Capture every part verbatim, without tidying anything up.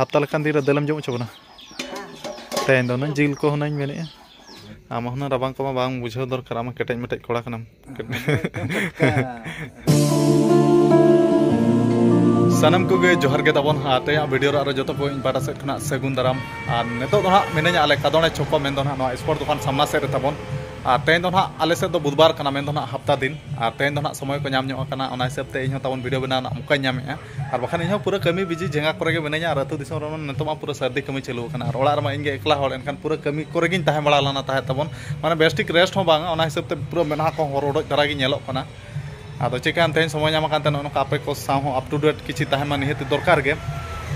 ᱦᱟᱯᱛᱟ ᱞᱮᱠᱟᱱ ᱫᱤᱱ ᱨᱮ ᱫᱟᱹᱞᱮᱢ ᱡᱚᱢ ᱦᱚᱪᱚ ᱵᱚᱱᱟ? ᱛᱮᱦᱮᱧ ᱫᱚ ᱦᱩᱱᱟᱹᱝ ᱡᱤᱞ ᱠᱚ ᱦᱩᱱᱟᱹᱝ ᱢᱮᱱᱮᱫᱼᱟ᱾ ᱟᱢ ᱦᱚᱸ ᱦᱩᱱᱟᱹᱝ ᱨᱟᱵᱟᱝ ᱠᱚᱢᱟ ᱵᱟᱝ ᱵᱩᱡᱷᱟᱹᱣ ᱫᱚᱨᱠᱟᱨ, ᱟᱢ ᱢᱟ ᱠᱮᱴᱮᱡ ᱢᱮᱴᱮᱡ ᱠᱚᱲᱟ ᱠᱟᱱᱟᱢ᱾ ᱥᱟᱱᱟᱢ ᱠᱚᱜᱮ ᱡᱚᱦᱟᱨ ᱜᱮ ᱛᱟᱵᱚᱱ, ᱟᱨ ᱛᱮᱦᱮᱧᱟᱜ ᱵᱷᱤᱰᱤᱭᱳ ᱨᱮ ᱟᱨᱚ ᱡᱚᱛᱚ ᱠᱚ ᱤᱧ ᱯᱟᱦᱴᱟ ᱥᱮᱫ ᱠᱷᱚᱱᱟᱜ ᱥᱟᱹᱜᱩᱱ ᱫᱟᱨᱟᱢ᱾ ᱟᱨ ᱱᱤᱛᱚᱜ ᱫᱚ ᱦᱟᱸᱜ ᱢᱤᱱᱟᱹᱧᱟ ᱟᱞᱮ ᱠᱟᱫᱚᱲᱮ ᱪᱷᱚᱠᱚ, ᱢᱮᱱᱫᱚ ᱦᱟᱸᱜ ᱱᱚᱣᱟ ᱥᱯᱳᱨᱴ ᱫᱚᱠᱟᱱ ᱥᱟᱢᱱᱟ ᱥᱮᱫ ᱨᱮ ᱛᱟᱵᱚᱱ᱾ ᱟᱨ ᱛᱮᱦᱮᱧ ᱫᱚ ᱦᱟᱸᱜ ᱟᱞᱮ ᱥᱮᱫ ᱫᱚ ᱵᱩᱫᱷᱵᱟᱨ ᱠᱟᱱᱟ, ᱢᱮᱱᱫᱚ ᱦᱟᱸᱜ ᱦᱟᱯᱛᱟ ᱫᱤᱱ, ᱟᱨ ᱛᱮᱦᱮᱧ ᱫᱚ ᱦᱟᱸᱜ ᱥᱚᱢᱚᱭ ᱠᱚ ᱧᱟᱢ ᱧᱚᱜ ᱟᱠᱟᱱᱟ, ᱚᱱᱟ ᱦᱤᱥᱟᱹᱵ ᱛᱮ ᱤᱧ ᱦᱚᱸ ᱛᱟᱵᱚᱱ ᱵᱷᱤᱰᱤᱭᱳ ᱵᱮᱱᱟᱣ ᱨᱮᱱᱟᱜ ᱢᱚᱠᱟᱧ ᱧᱟᱢᱮᱫᱼᱟ᱾ ᱟᱨ ᱵᱟᱠᱷᱟᱱ ᱤᱧ ᱦᱚᱸ ᱯᱩᱨᱟᱹ ᱠᱟᱹᱢᱤ ᱵᱤᱡᱤ ᱡᱷᱮᱸᱜᱟ ᱠᱚᱨᱮ ᱜᱮ ᱢᱤᱱᱟᱹᱧᱟ, ᱟᱨ ᱟᱹᱛᱩ ᱫᱤᱥᱚᱢ ᱨᱮᱢᱟ ᱱᱤᱛᱚᱜ ᱢᱟ ᱯᱩᱨᱟᱹ ᱥᱟᱹᱨᱫᱤ ᱠᱟᱹᱢᱤ ᱪᱟᱹᱞᱩ ᱟᱠᱟᱱᱟ, ᱟᱨ ᱚᱲᱟᱜ ᱨᱮᱢᱟ ᱤᱧ ᱜᱮ ᱮᱠᱞᱟ ᱦᱚᱲ, ᱮᱱᱠᱷᱟᱱ ᱯᱩᱨᱟᱹ ᱠᱟᱹᱢᱤ ᱠᱚᱨᱮ ᱜᱤᱧ ᱛᱟᱦᱮᱸ ᱵᱟᱲᱟ ᱞᱮᱱᱟ ᱛᱟᱦᱮᱸᱫ ᱛᱟᱵᱚᱱ, ᱢᱟᱱᱮ ᱵᱮᱥ ᱴᱷᱤᱠ ᱨᱮᱥᱴ ᱦᱚᱸ ᱵᱟᱝᱟ, ᱚᱱᱟ ᱦᱤᱥᱟᱹᱵ ᱛᱮ ᱯᱩᱨᱟᱹ ᱢᱮᱫᱦᱟ ᱠᱚ ᱦᱚᱨ ᱚᱰᱚᱡ ᱫᱷᱟᱨᱟ ᱜᱮ ᱧᱮᱞᱚᱜ ᱠᱟᱱᱟ᱾ ᱟᱫᱚ ᱪᱮᱠᱟᱭᱟᱢ, ᱛᱮᱦᱮᱧ ᱥᱚᱢᱚᱭ ᱧᱟᱢ ᱟᱠᱟᱱ ᱛᱮ ᱱᱚᱜᱼᱚ ᱱᱚᱝᱠᱟ ᱟᱯᱮ ᱠᱚ ᱥᱟᱶ ᱦᱚᱸ ᱟᱯ ᱴᱩ ᱰᱮᱴ ᱠᱤᱪᱷᱤ ᱛᱟᱦᱮᱸ ᱢᱟ ᱱᱤᱦᱟᱹᱛ ᱫᱚᱨᱠᱟᱨ ᱜᱮ᱾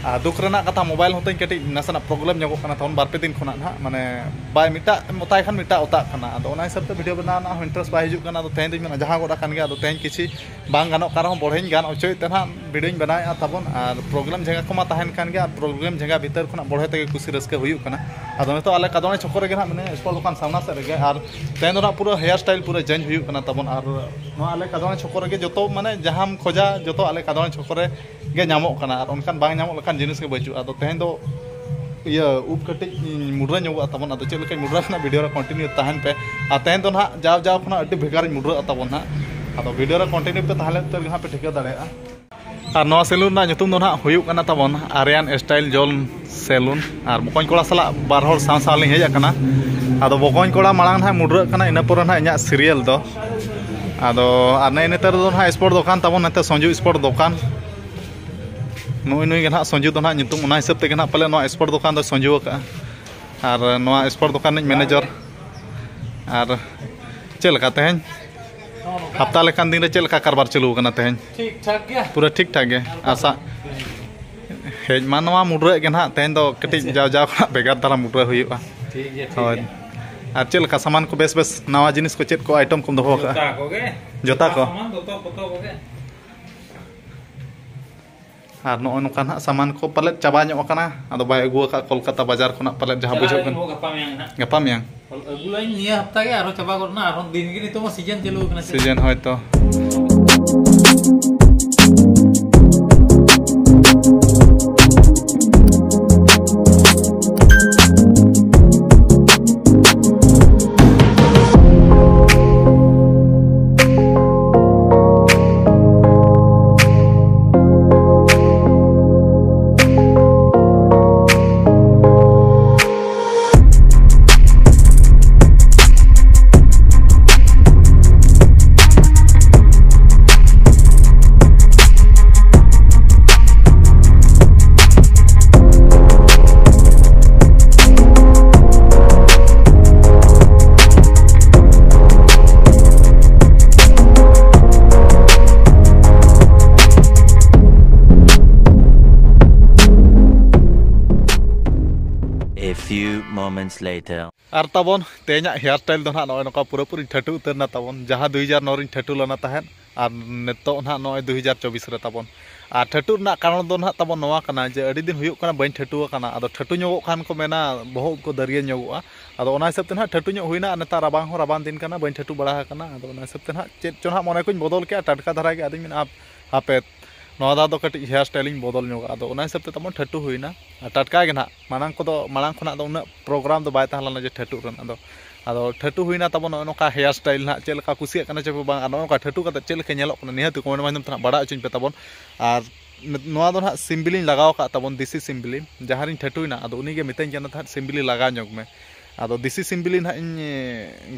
ᱟᱨ ᱫᱩᱠ ᱨᱮᱱᱟᱜ ᱠᱟᱛᱷᱟ, ᱢᱳᱵᱟᱭᱤᱞ ᱦᱚᱸᱛᱤᱧ ᱠᱟᱹᱴᱤᱡ ᱱᱟᱥᱮᱱᱟᱜ ᱯᱨᱚᱵᱞᱮᱢ ᱧᱚᱜᱚᱜ ᱠᱟᱱᱟ ᱛᱟᱵᱚᱱ ᱵᱟᱨ ᱯᱮ ᱫᱤᱱ ᱠᱷᱚᱱᱟᱜ ᱱᱟᱦᱟᱜ, ᱢᱟᱱᱮ ᱵᱟᱭ ᱢᱮᱛᱟᱜ ᱚᱛᱟᱭ ᱠᱷᱟᱱ ᱢᱮᱛᱟᱜ ᱚᱛᱟᱜ ᱠᱟᱱᱟ᱾ ᱟᱫᱚ ᱚᱱᱟ ᱦᱤᱥᱟᱹᱵ ᱛᱮ ᱵᱷᱤᱰᱤᱭᱳ ᱵᱮᱱᱟᱣ ᱨᱮᱱᱟᱜ ᱦᱚᱸ ᱤᱱᱴᱟᱨᱮᱥᱴ ᱵᱟᱭ ᱦᱤᱡᱩᱜ ᱠᱟᱱᱟ᱾ ᱟᱫᱚ ᱛᱮᱦᱮᱧ ᱫᱚᱧ ᱢᱮᱱᱟ ᱡᱟᱦᱟᱸ ᱜᱚᱫ ᱟᱠᱟᱱ ᱜᱮ, ᱟᱫᱚ ᱛᱮᱦᱮᱧ ᱠᱤᱪᱷᱤ ᱵᱟᱝ ᱜᱟᱱᱚᱜ ᱠᱟᱱ ᱨᱮᱦᱚᱸ ᱵᱚᱲᱦᱮᱧ ᱜᱟᱱ ᱦᱚᱪᱚᱭᱮᱫ ᱛᱮ ᱱᱟᱦᱟᱜ ᱵᱷᱤᱰᱤᱭᱳᱧ ᱵᱮᱱᱟᱣᱮᱫᱼᱟ ᱛᱟᱵᱚᱱ᱾ ᱟᱨ ᱯᱨᱚᱵᱞᱮᱢ ᱡᱷᱮᱸᱜᱟ ᱠᱚᱢᱟ ᱛᱟᱦᱮᱱ ᱠᱟᱱ ᱜᱮᱭᱟ, ᱟᱨ ᱯᱨᱚᱵᱞᱮᱢ ᱡᱷᱮᱸᱜᱟ ᱵᱷᱤᱛᱟᱹᱨ ᱠᱷᱚᱱᱟᱜ ᱵᱚᱲᱦᱮ ᱛᱮᱜᱮ ᱠᱩᱥᱤ ᱨᱟᱹᱥᱠᱟᱹ ᱦᱩᱭᱩᱜ ᱠᱟᱱᱟ᱾ ᱟᱫᱚ ᱱᱤᱛᱚᱜ ᱟᱞᱮ ᱠᱟᱫᱚᱲᱮ ᱪᱷᱚᱠᱚ ᱨᱮᱜᱮ ᱱᱟᱦᱟᱜ ᱢᱮᱱᱟᱹᱧᱟ, ᱥᱯᱳᱨᱴ ᱫᱚᱠᱟᱱ ᱥᱟᱢᱱᱟ ᱥᱮᱫ ᱨᱮᱜᱮ᱾ ᱟᱨ ᱛᱮᱦᱮᱧ ᱫᱚ ᱱᱟᱦᱟᱜ ᱯᱩᱨᱟᱹ ᱦᱮᱭᱟᱨ ᱥᱴᱟᱭᱤᱞ ᱯᱩᱨᱟᱹ ᱪᱮᱧᱡᱽ ᱦᱩᱭᱩᱜ ᱠᱟᱱᱟ ᱛᱟᱵᱚᱱ᱾ ᱟᱨ ᱱᱚᱣᱟ ᱟᱞᱮ ᱠᱟᱫᱚᱲᱮ ᱪᱷᱚᱠᱚ ᱨᱮᱜᱮ ᱡᱚᱛᱚ, ᱢᱟᱱᱮ ᱡᱟᱦᱟᱸᱢ ᱠᱷᱚᱡᱟ ᱡᱚᱛᱚ ᱟᱞᱮ ᱠᱟᱫᱚᱲᱮ ᱪᱷᱚᱠᱚ ᱨᱮ ᱜᱮ ᱧᱟᱢᱚᱜ ᱠᱟᱱᱟ, ᱟᱨ ᱚᱱᱠᱟᱱ ᱵᱟᱝ ᱧᱟᱢᱚᱜ ᱞᱮᱠᱟᱱ ᱡᱤᱱᱤᱥ ᱜᱮ ᱵᱟᱹᱪᱩᱜᱼᱟ᱾ ᱟᱫᱚ ᱛᱮᱦᱮᱧ ᱫᱚ ᱤᱭᱟᱹ ᱩᱵ ᱠᱟᱹᱴᱤᱡ ᱤᱧ ᱢᱩᱰᱨᱟᱹ ᱧᱚᱜᱚᱜᱼᱟ ᱛᱟᱵᱚᱱ, ᱟᱫᱚ ᱪᱮᱫ ᱞᱮᱠᱟᱧ ᱢᱩᱰᱨᱟᱹ ᱠᱟᱱᱟ ᱵᱷᱤᱰᱤᱭᱳ ᱨᱮ ᱠᱚᱱᱴᱤᱱᱤᱭᱩ ᱛᱟᱦᱮᱱ ᱯᱮ᱾ ᱟᱨ ᱛᱮᱦᱮᱧ ᱫᱚ ᱱᱟᱦᱟᱜ ᱡᱟᱣ ᱡᱟᱣ ᱠᱷᱚᱱᱟᱜ ᱟᱹᱰᱤ ᱵᱷᱮᱜᱟᱨᱤᱧ ᱢᱩᱰᱨᱟᱹᱜᱼᱟ ᱛᱟᱵᱚᱱ ᱱᱟᱦᱟᱜ᱾ ᱟᱫᱚ ᱵᱷᱤᱰᱤᱭᱳ ᱨᱮ ᱠᱚᱱᱴᱤᱱᱤᱭᱩ ᱯᱮ ᱛᱟᱦᱮᱸ ᱞᱮᱱ ᱛᱮ ᱜᱮ ᱱᱟᱦᱟᱜ ᱯᱮ ᱴᱷᱤᱠᱟᱹ ᱫᱟᱲᱮᱭᱟᱜᱼᱟ᱾ ᱟᱨ ᱱᱚᱣᱟ ᱥᱮᱞᱩᱱ ᱨᱮᱱᱟᱜ ᱧᱩᱛᱩᱢ ᱫᱚ ᱱᱟᱦᱟᱜ ᱦᱩᱭᱩᱜ ᱠᱟᱱᱟ ᱛᱟᱵᱚᱱ ᱟᱨᱭᱟᱱ ᱥᱴᱟᱭᱤᱞ ᱡᱚᱞ ᱥᱮᱞᱩᱱ᱾ ᱟᱨ ᱵᱚᱠᱚᱧ ᱠᱚᱲᱟ ᱥᱟᱞᱟᱜ ᱵᱟᱨ ᱦᱚᱲ ᱥᱟᱶ ᱥᱟᱶ ᱞᱤᱧ ᱦᱮᱡ ᱟᱠᱟᱱᱟ᱾ ᱟᱫᱚ ᱵᱚᱠᱚᱧ ᱠᱚᱲᱟ ᱢᱟᱲᱟᱝ ᱱᱟᱦᱟᱜ ᱢᱩᱰᱨᱟᱹᱜ ᱠᱟᱱᱟ, ᱤᱱᱟᱹ ᱯᱚᱨᱮ ᱱᱟᱦᱟᱜ ᱤᱧᱟᱹᱜ ᱥᱤᱨᱤᱭᱟᱞ ᱫᱚ᱾ ᱟᱫᱚ ᱟᱨ ᱱᱮᱜᱼᱮ ᱱᱮᱛᱟᱨ ᱫᱚ ᱱᱟᱦᱟᱜ ᱥᱯᱳᱨᱴ ᱫᱚᱠᱟᱱ ᱛᱟᱵᱚᱱ, ᱱᱚᱛᱮ ᱥᱚᱧᱡᱩ ᱥᱯᱳᱨᱴ ᱫᱚᱠᱟᱱ᱾ ᱱᱩᱭ ᱱᱩᱭ ᱜᱮ ᱱᱟᱦᱟᱜ ᱥᱚᱧᱡᱩ ᱫᱚ ᱱᱟᱦᱟᱜ ᱧᱩᱛᱩᱢ, ᱚᱱᱟ ᱦᱤᱥᱟᱹᱵ ᱛᱮᱜᱮ ᱱᱟᱦᱟᱜ ᱯᱟᱞᱮ ᱱᱚᱣᱟ ᱥᱯᱳᱨᱴ ᱫᱚᱠᱟᱱ ᱫᱚᱭ ᱥᱚᱧᱡᱩ ᱟᱠᱟᱫᱼᱟ᱾ ᱟᱨ ᱱᱚᱣᱟ ᱥᱯᱳᱨᱴ ᱫᱚᱠᱟᱱ ᱨᱤᱱᱤᱡ ᱢᱮᱱᱮᱡᱟᱨ᱾ ᱟᱨ ᱪᱮᱫ ᱞᱮᱠᱟ ᱛᱮᱦᱮᱧ ᱦᱟᱯᱛᱟ ᱞᱮᱠᱟᱱ ᱫᱤᱱ ᱨᱮ ᱪᱮᱫ ᱞᱮᱠᱟ ᱠᱟᱨᱵᱟᱨ ᱪᱟᱹᱞᱩ ᱟᱠᱟᱱᱟ ᱛᱮᱦᱮᱧ? ᱴᱷᱤᱠ ᱴᱷᱟᱠ ᱜᱮᱭᱟ᱾ ᱯᱩᱨᱟᱹ ᱴᱷᱤᱠ ᱴᱷᱟᱠ ᱜᱮ? ᱟᱥᱟ ᱦᱮᱡ ᱢᱟ ᱱᱚᱣᱟ ᱢᱩᱰᱨᱟᱹᱜ ᱜᱮ ᱱᱟᱦᱟᱜ, ᱛᱮᱦᱮᱧ ᱫᱚ ᱠᱟᱹᱴᱤᱡ ᱟᱪᱪᱷᱟ᱾ ᱡᱟᱣ ᱡᱟᱣ ᱠᱷᱚᱱᱟᱜ ᱵᱷᱮᱜᱟᱨ ᱫᱷᱟᱨᱟ ᱢᱩᱰᱨᱟᱹ ᱦᱩᱭᱩᱜᱼᱟ᱾ ᱴᱷᱤᱠ ᱜᱮᱭᱟ, ᱴᱷᱤᱠ ᱦᱳᱭ᱾ ᱜᱮᱭᱟ᱾ ᱟᱨ ᱪᱮᱫ ᱞᱮᱠᱟ ᱥᱟᱢᱟᱱ ᱠᱚ, ᱵᱮᱥ ᱵᱮᱥ ᱱᱟᱣᱟ ᱡᱤᱱᱤᱥ ᱠᱚ ᱪᱮᱫ ᱠᱚ ᱟᱭᱴᱮᱢ ᱠᱚᱢ ᱫᱚᱦᱚ ᱟᱠᱟᱫᱼᱟ? ᱡᱚᱛᱟ ᱠᱚᱜᱮ᱾ ᱡᱚᱛᱟ ᱠᱚ? ᱥᱟᱢᱟᱱ ᱫᱚᱛᱚ ᱯᱚᱛᱚ ᱠᱚᱜᱮ᱾ ᱟᱨ ᱱᱚᱜᱼᱚᱭ ᱱᱚᱝᱠᱟ ᱱᱟᱦᱟᱜ ᱥᱟᱢᱟᱱ ᱠᱚ ᱯᱟᱞᱮᱫ ᱪᱟᱵᱟ ᱧᱚᱜ ᱟᱠᱟᱱᱟ, ᱟᱫᱚ ᱵᱟᱭ ᱟᱹᱜᱩ ᱟᱠᱟᱫ ᱠᱚᱞᱠᱟᱛᱟ ᱵᱟᱡᱟᱨ ᱠᱷᱚᱱᱟᱜ ᱯᱟᱞᱮᱫ, ᱡᱟᱦᱟᱸ ᱪᱟᱞᱟᱜ ᱵᱩᱡᱷᱟᱹᱜ ᱟᱹᱧ ᱠᱟᱱᱟ᱾ ᱦᱚᱸ ᱜᱟᱯᱟ ᱢᱮᱭᱟᱝ ᱱᱟᱦᱟᱜ᱾ ᱜᱟᱯᱟ ᱢᱮᱭᱟᱝ? ᱟᱹᱜᱩ ᱞᱟᱹᱧ ᱱᱤᱭᱟᱹ ᱦᱟᱯᱛᱟ ᱜᱮ, ᱟᱨᱦᱚᱸ ᱫᱤᱱ ᱜᱮ ᱱᱤᱛᱚᱜ ᱢᱟ ᱥᱤᱡᱮᱱ ᱪᱟᱹᱞᱩ ᱟᱠᱟᱱᱟ ᱥᱮ᱾ ᱥᱤᱡᱮᱱ ᱦᱳᱭᱛᱚ᱾ Moments later. ᱟᱨ ᱛᱟᱵᱚᱱ ᱛᱮᱦᱮᱧᱟᱜ ᱦᱮᱭᱟᱨ ᱥᱴᱟᱭᱤᱞ ᱫᱚ ᱱᱟᱦᱟᱜ ᱱᱚᱜᱼᱚᱭ ᱱᱚᱝᱠᱟ ᱯᱩᱨᱟᱹᱯᱩᱨᱤ ᱴᱷᱟᱹᱴᱩ ᱩᱛᱟᱹᱨ ᱮᱱᱟ ᱛᱟᱵᱚᱱ᱾ ᱡᱟᱦᱟᱸ ᱫᱩ ᱦᱟᱡᱟᱨ ᱱᱚ ᱨᱤᱧ ᱴᱷᱟᱹᱴᱩ ᱞᱮᱱᱟ ᱛᱟᱦᱮᱸᱫ, ᱟᱨ ᱱᱤᱛᱚᱜ ᱱᱟᱦᱟᱜ ᱱᱚᱜᱼᱚᱭ ᱫᱩ ᱦᱟᱡᱟᱨ ᱪᱚᱵᱵᱤᱥ ᱨᱮ ᱛᱟᱵᱚᱱ᱾ ᱟᱨ ᱴᱷᱟᱹᱴᱩ ᱨᱮᱱᱟᱜ ᱠᱟᱨᱚᱱ ᱫᱚ ᱱᱟᱦᱟᱜ ᱛᱟᱵᱚᱱ ᱱᱚᱣᱟ ᱠᱟᱱᱟ ᱡᱮ ᱟᱹᱰᱤ ᱫᱤᱱ ᱦᱩᱭᱩᱜ ᱠᱟᱱᱟ ᱵᱟᱹᱧ ᱴᱷᱟᱹᱴᱩ ᱟᱠᱟᱱᱟ᱾ ᱟᱫᱚ ᱴᱷᱟᱹᱴᱩ ᱧᱚᱜᱚᱜ ᱠᱷᱟᱱ ᱠᱚ ᱢᱮᱱᱟ ᱵᱚᱦᱚᱜ ᱩᱵ ᱠᱚ ᱫᱟᱹᱨᱭᱟᱹ ᱧᱚᱜᱚᱜᱼᱟ᱾ ᱟᱫᱚ ᱚᱱᱟ ᱦᱤᱥᱟᱹᱵ ᱛᱮ ᱱᱟᱦᱟᱜ ᱴᱷᱟᱹᱴᱩ ᱧᱚᱜ ᱦᱩᱭᱱᱟ᱾ ᱟᱨ ᱱᱮᱛᱟᱨ ᱨᱟᱵᱟᱝ ᱦᱚᱸ ᱨᱟᱵᱟᱝ ᱫᱤᱱ ᱠᱟᱱᱟ, ᱵᱟᱹᱧ ᱴᱷᱟᱹᱴᱩ ᱵᱟᱲᱟ ᱟᱠᱟᱱᱟ᱾ ᱟᱫᱚ ᱚᱱᱟ ᱦᱤᱥᱟᱹᱵ ᱛᱮ ᱱᱟᱦᱟᱜ ᱪᱮᱫ ᱪᱚ ᱱᱟᱦᱟᱜ ᱢᱚᱱᱮ ᱠᱚᱧ ᱵᱚᱫᱚᱞ ᱠᱮᱜᱼᱟ, ᱴᱟᱴᱠᱟ ᱫᱷᱟᱨᱟ ᱜᱮ᱾ ᱟᱫᱚᱧ ᱢᱮᱱᱟ, ᱦᱟᱯᱮ, ᱱᱚᱣᱟ ᱫᱷᱟᱣ ᱫᱚ ᱠᱟᱹᱴᱤᱡ ᱦᱮᱭᱟᱨ ᱥᱴᱟᱭᱤᱞ ᱤᱧ ᱵᱚᱫᱚᱞ ᱧᱚᱜᱟ᱾ ᱟᱫᱚ ᱚᱱᱟ ᱦᱤᱥᱟᱹᱵ ᱛᱮ ᱛᱟᱵᱚᱱ ᱴᱷᱟᱹᱴᱩ ᱦᱩᱭᱱᱟ᱾ ᱟᱨ ᱴᱟᱴᱠᱟ ᱜᱮ ᱱᱟᱦᱟᱜ, ᱢᱟᱲᱟᱝ ᱠᱚᱫᱚ, ᱢᱟᱲᱟᱝ ᱠᱷᱚᱱᱟᱜ ᱫᱚ ᱩᱱᱟᱹᱜ ᱯᱨᱳᱜᱨᱟᱢ ᱫᱚ ᱵᱟᱭ ᱛᱟᱦᱮᱸ ᱞᱮᱱᱟ ᱡᱮ ᱴᱷᱟᱹᱴᱩ ᱨᱮᱱᱟᱜ ᱫᱚ᱾ ᱟᱫᱚ ᱴᱷᱟᱹᱴᱩ ᱦᱩᱭᱱᱟ ᱛᱟᱵᱚᱱ ᱱᱚᱜᱼᱚ ᱱᱚᱝᱠᱟ ᱦᱮᱭᱟᱨ ᱥᱴᱟᱭᱤᱞ ᱱᱟᱦᱟᱜ᱾ ᱪᱮᱫ ᱞᱮᱠᱟ ᱠᱩᱥᱤᱭᱟᱜ ᱠᱟᱱᱟ ᱪᱮ ᱵᱟᱝ, ᱟᱨ ᱱᱚᱜᱼᱚ ᱱᱚᱝᱠᱟ ᱴᱷᱟᱹᱴᱩ ᱠᱟᱛᱮ ᱪᱮᱫ ᱞᱮᱠᱟ ᱧᱮᱞᱚᱜ ᱠᱟᱱᱟ, ᱱᱤᱦᱟᱹᱛ ᱜᱮ ᱠᱚᱢᱮᱱᱴ ᱢᱟᱫᱽᱫᱷᱚᱢ ᱛᱮ ᱱᱟᱦᱟᱜ ᱵᱟᱲᱟᱭ ᱦᱚᱪᱚᱧ ᱯᱮ ᱛᱟᱵᱚᱱ᱾ ᱟᱨ ᱱᱚᱣᱟ ᱫᱚ ᱱᱟᱦᱟᱜ ᱥᱤᱢᱵᱤᱞᱤᱧ ᱞᱟᱜᱟᱣ ᱟᱠᱟᱫ ᱛᱟᱵᱚᱱ, ᱫᱮᱥᱤ ᱥᱤᱢᱵᱤᱞᱤ᱾ ᱡᱟᱦᱟᱸ ᱨᱤᱧ ᱴᱷᱟᱹᱴᱩᱭᱱᱟ, ᱟᱫᱚ ᱩᱱᱤᱜᱮ ᱢᱤᱛᱟᱹᱧ ᱠᱟᱱᱟ ᱛᱟᱦᱮᱸᱫ, "ᱥᱤᱢᱵᱤᱞᱤ ᱞᱟᱜᱟᱣ ᱧᱚᱜᱽ ᱢᱮ᱾" ᱟᱫᱚ ᱫᱮᱥᱤ ᱥᱤᱢᱵᱤᱞᱤ ᱱᱟᱦᱟᱜ ᱤᱧ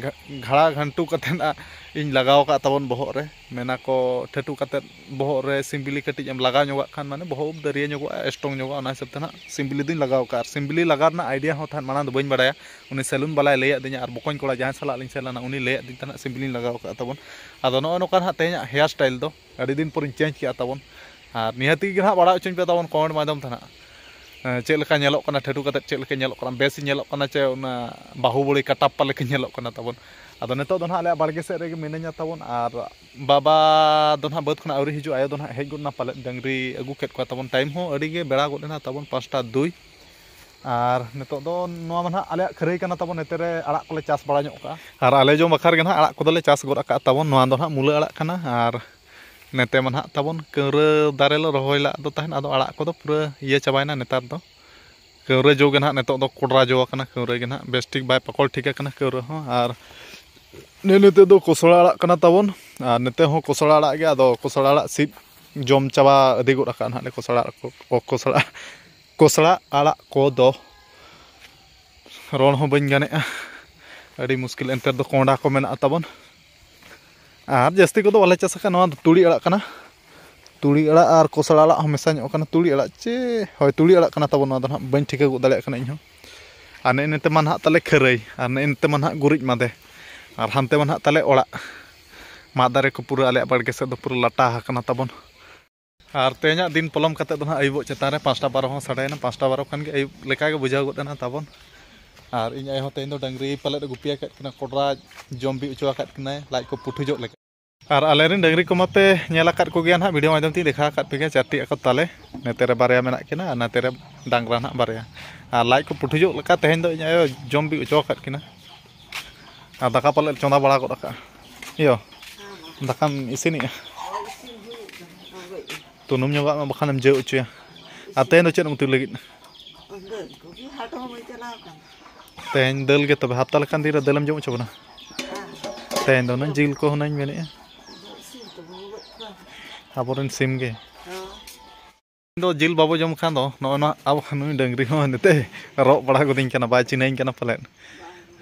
ᱜᱷᱟ-, ᱜᱷᱟᱲᱟ ᱜᱷᱟᱱᱴᱩ ᱠᱟᱛᱮ ᱱᱟᱦᱟᱜ ᱤᱧ ᱞᱟᱜᱟᱣ ᱟᱠᱟᱫ ᱛᱟᱵᱚᱱ ᱵᱚᱦᱚᱜ ᱨᱮ᱾ ᱢᱮᱱᱟ ᱠᱚ ᱴᱷᱟᱹᱴᱩ ᱠᱟᱛᱮᱫ ᱵᱚᱦᱚᱜ ᱨᱮ ᱥᱤᱢᱵᱤᱞᱤ ᱠᱟᱹᱴᱤᱡ ᱮᱢ ᱞᱟᱜᱟᱣ ᱧᱚᱜᱟᱜ ᱠᱷᱟᱱ, ᱢᱟᱱᱮ, ᱵᱚᱦᱚᱜ ᱩᱵ ᱫᱟᱹᱨᱭᱟᱹ ᱧᱚᱜᱚᱜᱼᱟ, ᱥᱴᱨᱚᱝ ᱧᱚᱜᱚᱜᱼᱟ᱾ ᱚᱱᱟ ᱦᱤᱥᱟᱹᱵ ᱛᱮ ᱱᱟᱦᱟᱜ ᱥᱤᱢᱵᱤᱞᱤ ᱫᱚᱧ ᱞᱟᱜᱟᱣ ᱟᱠᱟᱫᱼᱟ᱾ ᱟᱨ ᱥᱤᱢᱵᱤᱞᱤ ᱞᱟᱜᱟᱣ ᱨᱮᱱᱟᱜ ᱟᱭᱰᱤᱭᱟ ᱦᱚᱸ ᱛᱟᱦᱮᱸᱫ ᱢᱟᱲᱟᱝ ᱫᱚ ᱵᱟᱹᱧ ᱵᱟᱲᱟᱭᱟ᱾ ᱩᱱᱤ ᱥᱮᱞᱩᱱ ᱵᱟᱞᱟᱭ ᱞᱟᱹᱭᱟᱫ ᱫᱤᱧᱟ, ᱟᱨ ᱵᱚᱠᱚᱧ ᱠᱚᱲᱟ ᱡᱟᱦᱟᱸᱭ ᱥᱟᱞᱟᱜ ᱞᱤᱧ ᱥᱮᱱ ᱞᱮᱱᱟ, ᱩᱱᱤ ᱞᱟᱹᱭᱟᱫ ᱫᱤᱧ ᱛᱟᱦᱮᱸᱫ ᱥᱤᱢᱵᱤᱞᱤᱧ ᱞᱟᱜᱟᱣ ᱟᱠᱟᱫ ᱛᱟᱵᱚᱱ᱾ ᱟᱫᱚ ᱱᱚᱜᱼᱚᱭ ᱱᱚᱝᱠᱟ ᱱᱟᱦᱟᱜ ᱛᱮᱦᱮᱧᱟᱜ ᱦᱮᱭᱟᱨ ᱥᱴᱟᱭᱤᱞ ᱫᱚ᱾ ᱟᱹᱰᱤ ᱫᱤᱱ ᱯᱚᱨᱤᱧ ᱪᱮᱧᱡᱽ ᱠᱮᱜᱼᱟ ᱛᱟᱵᱚᱱ᱾ ᱟᱨ ᱱᱤᱦᱟᱹᱛᱤ ᱜᱮ ᱱᱟᱦᱟᱜ ᱵᱟᱲᱟᱭ ᱦᱚᱪᱚᱧ ᱯᱮ ᱛᱟᱵᱚᱱ ᱠᱚᱢᱮᱱᱴ ᱢᱟᱫᱽᱫᱷᱚᱢ ᱛᱮ ᱱᱟᱦᱟᱜ᱾ ᱮᱸ, ᱪᱮᱫ ᱞᱮᱠᱟ ᱧᱮᱞᱚᱜ ᱠᱟᱱᱟ, ᱴᱷᱟᱹᱴᱩ ᱠᱟᱛᱮᱫ ᱪᱮᱫ ᱞᱮᱠᱟ ᱧᱮᱞᱚᱜ ᱠᱟᱱᱟ, ᱵᱮᱥ ᱤᱧ ᱧᱮᱞᱚᱜ ᱠᱟᱱᱟ ᱪᱮ ᱚᱱᱟ ᱵᱟᱦᱩᱵᱚᱞᱤ ᱠᱟᱴᱟᱯᱯᱟ ᱞᱮᱠᱟ ᱧᱮᱞᱚᱜ ᱠᱟᱱᱟ ᱛᱟᱵᱚᱱ᱾ ᱟᱫᱚ ᱱᱤᱛᱚᱜ ᱫᱚ ᱱᱟᱦᱟᱜ ᱟᱞᱮᱭᱟᱜ ᱵᱟᱲᱜᱮ ᱥᱮᱫ ᱨᱮᱜᱮ ᱢᱤᱱᱟᱹᱧᱟ ᱛᱟᱵᱚᱱ, ᱟᱨ ᱵᱟᱵᱟ ᱫᱚ ᱱᱟᱦᱟᱜ ᱵᱟᱹᱫᱽ ᱠᱷᱚᱱᱟᱜ ᱟᱹᱣᱨᱤ ᱦᱤᱡᱩᱜᱼᱟ, ᱟᱭᱳ ᱫᱚ ᱱᱟᱦᱟᱜ ᱦᱮᱡ ᱜᱚᱫ ᱮᱱᱟ ᱯᱟᱞᱮᱫ, ᱰᱟᱹᱝᱨᱤ ᱟᱹᱜᱩ ᱠᱮᱫ ᱠᱚᱣᱟ ᱛᱟᱵᱚᱱ᱾ ᱴᱟᱭᱤᱢ ᱦᱚᱸ ᱟᱹᱰᱤ ᱜᱮ ᱵᱮᱲᱟ ᱜᱚᱫ ᱮᱱᱟ ᱛᱟᱵᱚᱱ, ᱯᱟᱸᱪᱴᱟ ᱫᱩᱭ᱾ ᱟᱨ ᱱᱤᱛᱚᱜ ᱫᱚ ᱱᱚᱣᱟ ᱢᱟ ᱱᱟᱦᱟᱜ ᱟᱞᱮᱭᱟᱜ ᱠᱷᱟᱹᱨᱟᱹᱭ ᱠᱟᱱᱟ ᱛᱟᱵᱚᱱ, ᱱᱚᱛᱮ ᱨᱮ ᱟᱲᱟᱜ ᱠᱚᱞᱮ ᱪᱟᱥ ᱵᱟᱲᱟ ᱧᱚᱜ ᱠᱟᱜᱼᱟ᱾ ᱟᱨ ᱟᱞᱮ ᱡᱚᱢ ᱵᱟᱠᱷᱨᱟ ᱜᱮ ᱱᱟᱦᱟᱜ ᱟᱲᱟᱜ ᱠᱚᱫᱚᱞᱮ ᱪᱟᱥ ᱜᱚᱫ ᱟᱠᱟᱫ ᱛᱟᱵᱚᱱ᱾ ᱱᱚᱣᱟ ᱫᱚ ᱱᱟᱦᱟᱜ ᱢᱩᱞᱟᱹ ᱟᱲᱟᱜ ᱠᱟᱱᱟ, ᱟᱨ ᱱᱚᱛᱮ ᱢᱟ ᱱᱟᱦᱟᱜ ᱛᱟᱵᱚᱱ ᱠᱟᱹᱣᱨᱟᱹ ᱫᱟᱨᱮ ᱞᱮ ᱨᱚᱦᱚᱭ ᱞᱟᱜ ᱫᱚ ᱛᱟᱦᱮᱱ, ᱟᱫᱚ ᱟᱲᱟᱜ ᱠᱚᱫᱚ ᱯᱩᱨᱟᱹ ᱤᱭᱟᱹ ᱪᱟᱵᱟᱭᱮᱱᱟ ᱱᱮᱛᱟᱨ ᱫᱚ᱾ ᱠᱟᱹᱣᱨᱟᱹ ᱡᱚ ᱜᱮ ᱱᱟᱦᱟᱜ ᱱᱤᱛᱚᱜ ᱫᱚ ᱠᱚᱰᱨᱟ ᱡᱚ ᱟᱠᱟᱱᱟ, ᱠᱟᱹᱣᱨᱟᱹ ᱜᱮ ᱱᱟᱦᱟᱜ ᱵᱮᱥ ᱴᱷᱤᱠ ᱵᱟᱭ ᱯᱟᱠᱚᱲ ᱴᱷᱤᱠ ᱟᱠᱟᱱᱟ ᱠᱟᱹᱣᱨᱟᱹ ᱦᱚᱸ᱾ ᱟᱨ ᱱᱤᱭᱟᱹ ᱱᱤᱛᱚᱜ ᱫᱚ ᱠᱚᱥᱲᱟ ᱟᱲᱟᱜ ᱠᱟᱱᱟ ᱛᱟᱵᱚᱱ, ᱟᱨ ᱱᱚᱛᱮ ᱦᱚᱸ ᱠᱚᱥᱲᱟ ᱟᱲᱟᱜ ᱜᱮ᱾ ᱟᱫᱚ ᱠᱚᱥᱲᱟ ᱟᱲᱟᱜ ᱥᱤᱫ ᱡᱚᱢ ᱪᱟᱵᱟ ᱤᱫᱤ ᱜᱚᱫ ᱟᱠᱟᱫ ᱱᱟᱦᱟᱜ ᱞᱮ ᱠᱚᱥᱲᱟ ᱟᱲᱟᱜ ᱠᱚ, ᱠᱚᱥᱲᱟ, ᱠᱚᱥᱲᱟ ᱟᱲᱟᱜ ᱠᱚᱫᱚ᱾ ᱨᱚᱲ ᱦᱚᱸ ᱵᱟᱹᱧ ᱜᱟᱱᱮᱜᱼᱟ, ᱟᱹᱰᱤ ᱢᱩᱥᱠᱤᱞ᱾ ᱮᱱᱛᱮ ᱨᱮᱫᱚ ᱠᱚᱸᱰᱟ ᱠᱚ ᱢᱮᱱᱟᱜᱼᱟ ᱛᱟᱵᱚᱱ, ᱟᱨ ᱡᱟᱹᱥᱛᱤ ᱠᱚᱫᱚ ᱵᱟᱞᱮ ᱪᱟᱥ ᱟᱠᱟᱫ᱾ ᱱᱚᱣᱟ ᱫᱚ ᱛᱩᱲᱤ ᱟᱲᱟᱜ ᱠᱟᱱᱟ, ᱛᱩᱲᱤ ᱟᱲᱟᱜ ᱟᱨ ᱠᱚᱥᱲᱟ ᱟᱲᱟᱜ ᱦᱚᱸ ᱢᱮᱥᱟ ᱧᱚᱜ ᱠᱟᱱᱟ᱾ ᱛᱩᱲᱤ ᱟᱲᱟᱜ ᱪᱮ, ᱦᱳᱭ, ᱛᱩᱲᱤ ᱟᱲᱟᱜ ᱠᱟᱱᱟ ᱛᱟᱵᱚᱱ᱾ ᱱᱚᱣᱟ ᱫᱚ ᱱᱟᱦᱟᱜ ᱵᱟᱹᱧ ᱴᱷᱤᱠᱟᱹ ᱜᱚᱫ ᱫᱟᱲᱮᱭᱟᱜ ᱠᱟᱱᱟ ᱤᱧᱦᱚᱸ᱾ ᱟᱨ ᱱᱮᱜᱼᱮ ᱱᱮᱛᱮ ᱢᱟ ᱱᱟᱦᱟᱜ ᱛᱟᱞᱮ ᱠᱷᱟᱹᱨᱟᱹᱭ, ᱟᱨ ᱱᱮᱜᱼᱮ ᱱᱮᱛᱮ ᱢᱟ ᱱᱟᱦᱟᱜ ᱜᱩᱨᱤᱡ ᱢᱟᱫᱮ, ᱟᱨ ᱦᱟᱱᱛᱮ ᱢᱟ ᱱᱟᱦᱟᱜ ᱛᱟᱞᱮ ᱚᱲᱟᱜ᱾ ᱢᱟᱫ ᱫᱟᱨᱮ ᱠᱚ ᱯᱩᱨᱟᱹ ᱟᱞᱮᱭᱟᱜ ᱵᱟᱲᱜᱮ ᱥᱮᱫ ᱫᱚ ᱯᱩᱨᱟᱹ ᱞᱟᱴᱟ ᱟᱠᱟᱱᱟ ᱛᱟᱵᱚᱱ᱾ ᱟᱨ ᱛᱮᱦᱮᱧᱟᱜ ᱫᱤᱱ ᱯᱚᱞᱚᱢ ᱠᱟᱛᱮᱫ ᱫᱚ ᱱᱟᱦᱟᱜ ᱟᱹᱭᱩᱵᱚᱜ ᱪᱮᱛᱟᱱ ᱨᱮ ᱯᱟᱸᱪᱴᱟ ᱵᱟᱨᱚ ᱦᱚᱸ ᱥᱟᱰᱮᱭᱮᱱᱟ, ᱯᱟᱸᱪᱴᱟ ᱵᱟᱨᱚ ᱠᱷᱟᱱ ᱜᱮ ᱟᱹᱭᱩᱵ ᱞᱮᱠᱟ ᱜᱮ ᱵᱩᱡᱷᱟᱹᱣ ᱜᱚᱫ ᱮᱱᱟ ᱛᱟᱵᱚᱱ᱾ ᱟᱨ ᱤᱧ ᱟᱭᱳ ᱦᱚᱸ ᱛᱮᱦᱮᱧ ᱫᱚ ᱰᱟᱹᱝᱨᱤ ᱯᱟᱞᱮᱫ ᱮ ᱜᱩᱯᱤ ᱟᱠᱟᱫ ᱠᱤᱱᱟ, ᱠᱚᱰᱨᱟ ᱡᱚᱢ ᱵᱤ ᱦᱚᱪᱚ ᱟᱠᱟᱫ ᱠᱤᱱᱟᱭ, ᱞᱟᱡ ᱠᱚ ᱯᱩᱴᱷᱩᱡᱚᱜ ᱞᱮᱠᱟ᱾ ᱟᱨ ᱟᱞᱮᱨᱮᱱ ᱰᱟᱹᱝᱨᱤ ᱠᱚᱢᱟ ᱯᱮ ᱧᱮᱞ ᱟᱠᱟᱫ ᱠᱚᱜᱮᱭᱟ ᱱᱟᱦᱟᱜ, ᱵᱷᱤᱰᱤᱭᱳ ᱢᱟᱫᱽᱫᱷᱚᱢ ᱛᱮᱧ ᱫᱮᱠᱷᱟᱣ ᱟᱠᱟᱫ ᱯᱮᱜᱮᱭᱟ, ᱪᱟᱨᱴᱤ ᱟᱠᱚ ᱛᱟᱞᱮ᱾ ᱱᱚᱛᱮ ᱨᱮ ᱵᱟᱨᱭᱟ ᱢᱮᱱᱟᱜ ᱠᱤᱱᱟ ᱟᱨ ᱱᱚᱛᱮ ᱨᱮ ᱰᱟᱝᱨᱟ ᱱᱟᱦᱟᱜ ᱵᱟᱨᱭᱟ᱾ ᱟᱨ ᱞᱟᱡ ᱠᱚ ᱯᱩᱴᱷᱩᱡᱚᱜ ᱞᱮᱠᱟ ᱛᱮᱦᱮᱧ ᱫᱚ ᱤᱧ ᱟᱭᱳ ᱡᱚᱢ ᱵᱤ ᱦᱚᱪᱚ ᱟᱠᱟᱫ ᱠᱤᱱᱟ᱾ ᱟᱨ ᱫᱟᱠᱟ ᱯᱟᱞᱮᱫ ᱪᱚᱸᱫᱟ ᱵᱟᱲᱟ ᱜᱚᱫ ᱟᱠᱟᱫᱼᱟ᱾ ᱤᱭᱳ, ᱫᱟᱠᱟᱢ ᱤᱥᱤᱱᱮᱜᱼᱟ? ᱛᱩᱱᱩᱢ ᱧᱚᱜᱟᱜ ᱢᱮ, ᱵᱟᱠᱷᱟᱱᱮᱢ ᱡᱟᱹᱣ ᱦᱚᱪᱚᱭᱟ᱾ ᱟᱨ ᱛᱮᱦᱮᱧ ᱫᱚ ᱪᱮᱫ ᱮᱢ ᱩᱛᱩᱭ ᱞᱟᱹᱜᱤᱫ? ᱫᱟᱹᱞ ᱠᱚᱜᱮ, ᱦᱟᱴ ᱦᱚᱸ ᱵᱟᱹᱧ ᱪᱟᱞᱟᱣ ᱟᱠᱟᱱᱟ᱾ ᱛᱮᱦᱮᱧ ᱫᱟᱹᱞ ᱜᱮ ᱛᱚᱵᱮ, ᱦᱟᱯᱛᱟ ᱞᱮᱠᱟᱱ ᱫᱤᱱ ᱨᱮ ᱫᱟᱹᱞᱮᱢ ᱡᱚᱢ ᱦᱚᱪᱚ ᱵᱚᱱᱟ? ᱛᱮᱦᱮᱧ ᱫᱚ ᱦᱩᱱᱟᱹᱝ ᱡᱤᱞ ᱠᱚ ᱦᱩᱱᱟᱹᱝ ᱢᱮᱱᱮᱫᱼᱟ᱾ ᱟᱫᱚ ᱥᱤᱢ ᱛᱚ ᱵᱟᱹᱱᱩᱜ ᱠᱚᱣᱟ᱾ ᱟᱵᱚᱨᱮᱱ ᱥᱤᱢ ᱜᱮ᱾ ᱦᱮᱸ᱾ ᱤᱧ ᱫᱚ ᱡᱤᱞ ᱵᱟᱵᱚ ᱡᱚᱢ ᱠᱷᱟᱱ ᱫᱚ ᱱᱚᱜᱼᱚᱭ ᱱᱚᱣᱟ ᱟᱵᱚ ᱱᱩᱭ ᱰᱟᱹᱝᱨᱤ ᱦᱚᱸ ᱱᱤᱛᱚᱜ ᱨᱚᱜ ᱵᱟᱲᱟ ᱜᱚᱫᱤᱧ ᱠᱟᱱᱟ, ᱵᱟᱭ ᱪᱤᱱᱦᱟᱹᱧ ᱠᱟᱱᱟ ᱯᱟᱞᱮᱫ᱾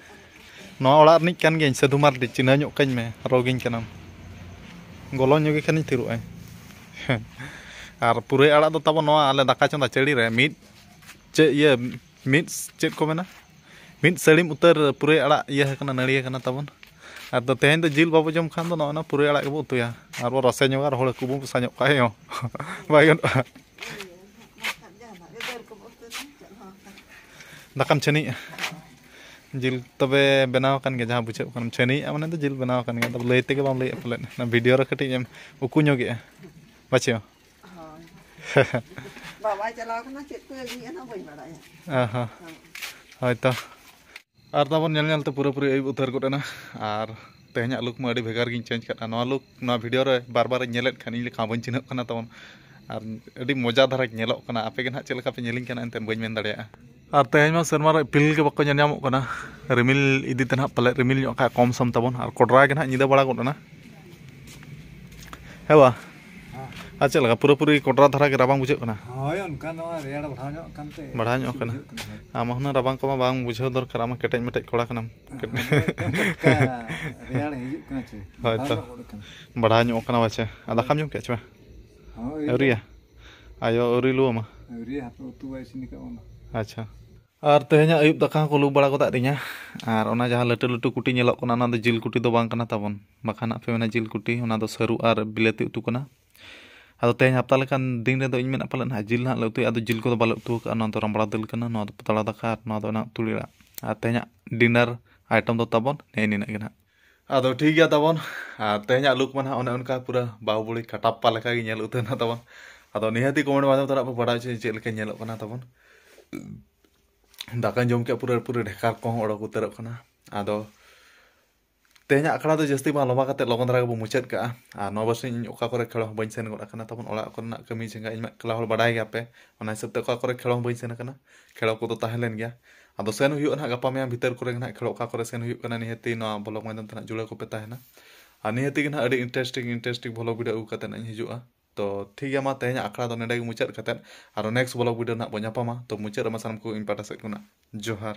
ᱱᱚᱣᱟ ᱚᱲᱟᱜ ᱨᱤᱱᱤᱡ ᱠᱟᱱ ᱜᱤᱭᱟᱹᱧ, ᱥᱟᱹᱫᱷᱩ ᱢᱟᱨᱰᱤ, ᱪᱤᱱᱦᱟᱹ ᱧᱚᱜ ᱠᱟᱹᱧ ᱢᱮ, ᱨᱚᱜᱤᱧ ᱠᱟᱱᱟᱢ᱾ ᱜᱚᱞᱚ ᱧᱚᱜ ᱜᱮ ᱠᱷᱟᱱᱤᱧ ᱛᱷᱤᱨᱚᱜ ᱟᱹᱧ᱾ ᱟᱨ ᱯᱩᱨᱟᱹᱭ ᱟᱲᱟᱜ ᱫᱚ ᱛᱟᱵᱚ ᱱᱚᱣᱟ ᱟᱞᱮ ᱫᱟᱠᱟ ᱪᱚᱸᱫᱟ ᱪᱟᱹᱲᱤ ᱨᱮ ᱢᱤᱫ ᱪᱮᱫ ᱤᱭᱟᱹ, ᱢᱤᱫ ᱪᱮᱫ ᱠᱚ ᱢᱮᱱᱟ, ᱢᱤᱫ ᱥᱟᱹᱲᱤᱢ ᱩᱛᱟᱹᱨ ᱯᱩᱨᱟᱹᱭ ᱟᱲᱟᱜ ᱤᱭᱟᱹ ᱟᱠᱟᱱᱟ, ᱱᱟᱹᱲᱤ ᱟᱠᱟᱱᱟ ᱛᱟᱵᱚᱱ᱾ ᱟᱫᱚ ᱛᱮᱦᱮᱧ ᱫᱚ ᱡᱤᱞ ᱵᱟᱵᱚ ᱡᱚᱢ ᱠᱷᱟᱱ ᱫᱚ ᱱᱚᱜᱼᱚᱭ ᱱᱚᱣᱟ ᱯᱩᱨᱟᱹᱭ ᱟᱲᱟᱜ ᱜᱮᱵᱚ ᱩᱛᱩᱭᱟ᱾ ᱟᱨ ᱵᱚ ᱨᱟᱥᱮ ᱧᱚᱜᱟ, ᱨᱚᱦᱚᱲ ᱦᱟᱹᱠᱩ ᱵᱚᱱ ᱢᱮᱥᱟ ᱧᱚᱜ ᱠᱟᱜᱼᱟ᱾ ᱦᱮᱸ, ᱵᱟᱭ ᱜᱟᱱᱚᱜᱼᱟ᱾ ᱫᱟᱠᱟᱢ ᱪᱷᱟᱹᱱᱤᱭᱮᱜᱼᱟ? ᱡᱤᱞ ᱛᱚᱵᱮ ᱵᱮᱱᱟᱣ ᱟᱠᱟᱱ ᱜᱮᱭᱟ, ᱡᱟᱦᱟᱸ ᱵᱩᱡᱷᱟᱹᱜ ᱠᱟᱱᱟ᱾ ᱪᱷᱟᱹᱱᱤᱭᱮᱜᱼᱟ ᱢᱟᱱᱮ ᱫᱚ ᱡᱤᱞ ᱵᱮᱱᱟᱣ ᱟᱠᱟᱱ ᱜᱮᱭᱟ᱾ ᱟᱫᱚ ᱞᱟᱹᱭ ᱛᱮᱜᱮ ᱵᱟᱢ ᱞᱟᱹᱭᱮᱜᱼᱟ ᱯᱟᱞᱮᱫ, ᱚᱱᱟ ᱵᱷᱤᱰᱤᱭᱳ ᱨᱮ ᱠᱟᱹᱴᱤᱡ ᱮᱢ ᱩᱠᱩ ᱧᱚᱜᱮᱜᱼᱟ᱾ ᱵᱟᱪᱷᱤᱣ᱾ ᱦᱳᱭ᱾ ᱵᱟᱵᱟᱭ ᱪᱟᱞᱟᱣ ᱠᱟᱱᱟ, ᱪᱮᱫ ᱠᱚᱭ ᱟᱹᱜᱩᱭᱮᱫᱼᱟ ᱱᱟᱜ ᱵᱟᱹᱧ ᱵᱟᱲᱟᱭᱟ᱾ ᱚ ᱦᱚᱸ᱾ ᱦᱳᱭ᱾ ᱦᱳᱭᱛᱚ᱾ ᱟᱨ ᱛᱟᱵᱚᱱ ᱧᱮᱞ ᱧᱮᱞ ᱛᱮ ᱯᱩᱨᱟᱹᱯᱩᱨᱤ ᱟᱹᱭᱩᱵ ᱩᱛᱟᱹᱨ ᱜᱚᱫ ᱮᱱᱟ᱾ ᱟᱨ ᱛᱮᱦᱮᱧᱟᱜ ᱞᱩᱠ ᱢᱟ ᱟᱹᱰᱤ ᱵᱷᱮᱜᱟᱨ ᱜᱤᱧ ᱪᱮᱧᱡᱽ ᱠᱟᱜᱼᱟ᱾ ᱱᱚᱣᱟ ᱞᱩᱠ, ᱱᱚᱣᱟ ᱵᱷᱤᱰᱤᱭᱳ ᱨᱮ ᱵᱟᱨ ᱵᱟᱨ ᱤᱧ ᱧᱮᱞᱮᱫ ᱠᱷᱟᱱ ᱤᱧ ᱞᱮᱠᱟ ᱦᱚᱸ ᱵᱟᱹᱧ ᱪᱤᱱᱦᱟᱹᱜ ᱠᱟᱱᱟ ᱛᱟᱵᱚᱱ᱾ ᱟᱨ ᱟᱹᱰᱤ ᱢᱚᱡᱟ ᱫᱷᱟᱨᱟ ᱧᱮᱞᱚᱜ ᱠᱟᱱᱟ᱾ ᱟᱯᱮ ᱜᱮ ᱱᱟᱦᱟᱜ ᱪᱮᱫ ᱞᱮᱠᱟ ᱯᱮ ᱧᱮᱞᱤᱧ ᱠᱟᱱᱟ ᱮᱱᱛᱮᱫ ᱵᱟᱹᱧ ᱢᱮᱱ ᱫᱟᱲᱮᱭᱟᱜᱼᱟ᱾ ᱟᱨ ᱛᱮᱦᱮᱧ ᱢᱟ ᱥᱮᱨᱢᱟ ᱨᱮ ᱤᱯᱤᱞ ᱜᱮ ᱵᱟᱠᱚ ᱧᱮᱞ ᱧᱟᱢᱚᱜ ᱠᱟᱱᱟ᱾ ᱨᱤᱢᱤᱞ ᱤᱫᱤ ᱛᱮ ᱱᱟᱦᱟᱜ ᱯᱟᱞᱮᱫ ᱨᱤᱢᱤᱞ ᱧᱚᱜ ᱠᱟᱜᱼᱟ ᱠᱚᱢ ᱥᱚᱢ ᱛᱟᱵᱚᱱ, ᱟᱨ ᱠᱚᱰᱨᱟ ᱜᱮ ᱱᱟᱦᱟᱜ ᱧᱤᱫᱟᱹ ᱵᱟᱲᱟ ᱜᱚᱫ ᱮᱱᱟ᱾ ᱦᱮᱸ ᱵᱟ? ᱦᱮᱸ᱾ ᱟᱨ ᱪᱮᱫ ᱞᱮᱠᱟ, ᱯᱩᱨᱟᱹᱯᱩᱨᱤ ᱠᱚᱰᱨᱟ ᱫᱷᱟᱨᱟ ᱜᱮ ᱨᱟᱵᱟᱝ ᱵᱩᱡᱷᱟᱹᱜ ᱠᱟᱱᱟ? ᱦᱳᱭ, ᱚᱱᱠᱟ ᱱᱚᱣᱟ ᱨᱮᱭᱟᱲ ᱵᱟᱲᱦᱟᱣ ᱧᱚᱜ ᱠᱟᱱᱛᱮ ᱵᱟᱲᱦᱟᱣ ᱧᱚᱜ ᱵᱮᱥ ᱠᱟᱱᱟ᱾ ᱵᱩᱡᱷᱟᱹᱜ ᱠᱟᱱᱟ, ᱦᱳᱭ᱾ ᱟᱢ ᱦᱚᱸ ᱦᱩᱱᱟᱹᱝ ᱨᱟᱵᱟᱝ ᱠᱚᱢᱟ ᱵᱟᱝ ᱵᱩᱡᱷᱟᱹᱣ ᱫᱚᱨᱠᱟᱨ, ᱟᱢ ᱢᱟ ᱠᱮᱴᱮᱡ ᱢᱮᱴᱮᱡ ᱠᱚᱲᱟ ᱠᱟᱱᱟᱢ᱾ ᱦᱳᱭ, ᱚᱱᱠᱟ ᱨᱮᱭᱟᱲ ᱦᱤᱡᱩᱜ ᱠᱟᱱᱟ ᱪᱮ? ᱦᱳᱭ ᱛᱚ᱾ ᱵᱟᱲᱦᱟᱣ ᱧᱚᱜ ᱠᱟᱱᱟ᱾ ᱵᱟᱲᱦᱟᱣ ᱧᱚᱜ ᱠᱟᱱᱟ ᱯᱟᱪᱮ᱾ ᱟᱨ ᱫᱟᱠᱟᱢ ᱡᱚᱢ ᱠᱮᱫᱼᱟ ᱪᱮ ᱵᱟᱝ? ᱦᱳᱭ, ᱟᱹᱣᱨᱤᱭᱟ? ᱟᱭᱳ ᱟᱹᱣᱨᱤ ᱞᱩᱣᱟᱢᱟ? ᱟᱹᱣᱨᱤᱭᱟ, ᱦᱟᱯᱮ ᱩᱛᱩ ᱵᱟᱭ ᱤᱥᱤᱱ ᱟᱠᱟᱫ ᱵᱚᱱᱟ᱾ ᱟᱪᱪᱷᱟ᱾ ᱟᱨ ᱛᱮᱦᱮᱧᱟᱜ ᱟᱹᱭᱩᱵ ᱫᱟᱠᱟ ᱦᱚᱸᱠᱚ ᱞᱩ ᱵᱟᱲᱟ ᱜᱚᱫ ᱟᱫ ᱞᱤᱧᱟ᱾ ᱟᱨ ᱚᱱᱟ ᱡᱟᱦᱟᱸ ᱞᱟᱹᱴᱩ ᱞᱟᱹᱴᱩ ᱠᱩᱴᱤ ᱧᱮᱞᱚᱜ ᱠᱟᱱᱟ, ᱚᱱᱟ ᱫᱚ ᱡᱤᱞ ᱠᱩᱴᱤ ᱫᱚ ᱵᱟᱝ ᱠᱟᱱᱟ ᱛᱟᱵᱚᱱ, ᱵᱟᱠᱷᱟᱱ ᱦᱟᱸᱜ ᱯᱮ ᱢᱮᱱᱟ ᱡᱤᱞ ᱠᱩᱴᱤ, ᱚᱱᱟ ᱫᱚ ᱥᱟᱹᱨᱩ ᱟᱨ ᱵᱤᱞᱟᱹᱛᱤ ᱩᱛᱩ ᱠᱟᱱᱟ᱾ ᱟᱫᱚ ᱛᱮᱦᱮᱧ ᱦᱟᱯᱛᱟ ᱞᱮᱠᱟᱱ ᱫᱤᱱ ᱨᱮᱫᱚ ᱤᱧ ᱢᱮᱱᱟ ᱯᱟᱞᱮᱫ ᱦᱟᱸᱜ ᱡᱤᱞ ᱦᱟᱸᱜ ᱞᱮ ᱩᱛᱩᱭᱟ᱾ ᱟᱫᱚ ᱡᱤᱞ ᱠᱚᱫᱚ ᱵᱟᱞᱮ ᱩᱛᱩ ᱟᱠᱟᱫᱼᱟ᱾ ᱱᱚᱣᱟ ᱫᱚ ᱨᱟᱢᱵᱲᱟ ᱫᱟᱹᱞ ᱠᱟᱱᱟ, ᱱᱚᱣᱟ ᱫᱚ ᱯᱟᱛᱲᱟ ᱫᱟᱠᱟ, ᱟᱨ ᱱᱚᱣᱟ ᱫᱚ ᱚᱱᱟ ᱛᱩᱲᱤ ᱟᱲᱟᱜ᱾ ᱟᱨ ᱛᱮᱦᱮᱧᱟᱜ dinner item ᱫᱚ ᱛᱟᱵᱚᱱ ᱱᱮᱜᱼᱮ ᱱᱤᱱᱟᱹᱜ ᱜᱮ ᱱᱟᱦᱟᱜ᱾ ᱟᱫᱚ ᱴᱷᱤᱠ ᱜᱮᱭᱟ ᱛᱟᱵᱚᱱ, ᱟᱨ ᱛᱮᱦᱮᱧᱟᱜ look ᱢᱟ ᱱᱟᱦᱟᱜ ᱚᱱᱮ ᱚᱱᱠᱟ ᱯᱩᱨᱟᱹ ᱵᱟᱦᱩᱵᱚᱞᱤ ᱠᱟᱴᱟᱯᱯᱟ ᱞᱮᱠᱟ ᱜᱮ ᱧᱮᱞ ᱩᱛᱟᱹᱨ ᱱᱟ ᱛᱟᱵᱚᱱ᱾ ᱟᱫᱚ ᱱᱤᱦᱟᱹᱛᱤ comment ᱢᱟᱫᱽᱫᱷᱚᱢ ᱛᱮ ᱱᱟᱦᱟᱜ ᱯᱮ ᱵᱟᱲᱟᱭ ᱦᱚᱪᱚᱧᱟ ᱪᱮᱫ ᱞᱮᱠᱟ ᱧᱮᱞᱚᱜ ᱠᱟᱱᱟ ᱛᱟᱵᱚᱱ᱾ ᱫᱟᱠᱟᱧ ᱡᱚᱢ ᱠᱮᱫ ᱯᱩᱨᱟᱹ ᱯᱩᱨᱟᱹ ᱰᱷᱮᱠᱟᱨ ᱠᱚᱦᱚᱸ ᱚᱰᱚᱠ ᱩᱛᱟᱹᱨᱚᱜ ᱠᱟᱱᱟ᱾ ᱟᱫᱚ ᱛᱮᱦᱮᱧᱟᱜ ᱟᱠᱷᱲᱟ ᱫᱚ ᱡᱟᱹᱥᱛᱤ ᱵᱟᱝ ᱞᱚᱢᱵᱟ ᱠᱟᱛᱮ ᱞᱚᱜᱚᱱ ᱫᱷᱟᱨᱟ ᱜᱮᱵᱚ ᱢᱩᱪᱟᱹᱫ ᱠᱟᱜᱼᱟ᱾ ᱟᱨ ᱱᱚᱣᱟ ᱵᱟᱨᱥᱤᱧ ᱤᱧ ᱚᱠᱟ ᱠᱚᱨᱮ ᱠᱷᱮᱞ ᱦᱚᱸ ᱵᱟᱹᱧ ᱥᱮᱱ ᱜᱚᱫ ᱟᱠᱟᱱᱟ ᱛᱟᱵᱚᱱ, ᱚᱲᱟᱜ ᱠᱚᱨᱮᱱᱟᱜ ᱠᱟᱹᱢᱤ ᱡᱷᱮᱸᱜᱟ ᱤᱧ ᱢᱟ ᱮᱠᱞᱟ ᱦᱚᱲ ᱵᱟᱰᱟᱭ ᱜᱮᱭᱟᱯᱮ, ᱚᱱᱟ ᱦᱤᱥᱟᱹᱵ ᱛᱮ ᱚᱠᱟ ᱠᱚᱨᱮ ᱠᱷᱮᱞ ᱦᱚᱸ ᱵᱟᱹᱧ ᱥᱮᱱ ᱟᱠᱟᱱᱟ᱾ ᱠᱷᱮᱞ ᱠᱚᱫᱚ ᱛᱟᱦᱮᱸ ᱞᱮᱱ ᱜᱮᱭᱟ, ᱟᱫᱚ ᱥᱮᱱ ᱦᱩᱭᱩᱜᱼᱟ ᱱᱟᱦᱟᱜ ᱜᱟᱯᱟ ᱢᱮᱭᱟᱝ ᱵᱷᱤᱛᱟᱹᱨ ᱠᱚᱨᱮ ᱜᱮ ᱱᱟᱦᱟᱜ ᱠᱷᱮᱞ ᱚᱠᱟ ᱠᱚᱨᱮ ᱥᱮᱱ ᱦᱩᱭᱩᱜ ᱠᱟᱱᱟ, ᱱᱤᱦᱟᱹᱛᱤ ᱱᱚᱣᱟ vlog ᱢᱟᱫᱽᱫᱷᱚᱢ ᱛᱮ ᱱᱟᱦᱟᱜ ᱡᱩᱲᱟᱹᱣ ᱠᱚᱯᱮ ᱛᱟᱦᱮᱱᱟ᱾ ᱟᱨ ᱱᱤᱦᱟᱹᱛᱤ ᱜᱮ ᱱᱟᱦᱟᱜ ᱟᱹᱰᱤ interesting interesting vlog video ᱟᱹᱜᱩ ᱠᱟᱛᱮ ᱱᱟᱦᱟᱜ ᱤᱧ ᱦᱤᱡᱩᱜᱼᱟ᱾ ᱛᱚ ᱴᱷᱤᱠ ᱜᱮᱭᱟ, ᱢᱟ ᱛᱮᱦᱮᱧᱟᱜ ᱟᱠᱷᱲᱟ ᱫᱚ ᱱᱚᱰᱮ ᱜᱮ ᱢᱩᱪᱟᱹᱫ ᱠᱟᱛᱮ ᱟᱨᱚ next vlog video ᱱᱟᱦᱟᱜ ᱵᱚᱱ ᱧᱟᱯᱟᱢᱟ᱾ ᱛᱚ ᱢᱩᱪᱟᱹᱫ ᱨᱮᱢᱟ ᱥᱟᱱᱟᱢ ᱠᱚ ᱤᱧ ᱯᱟᱦᱴᱟ ᱥᱮᱫ ᱠᱷᱚᱱᱟᱜ ᱡᱚᱦᱟᱨ᱾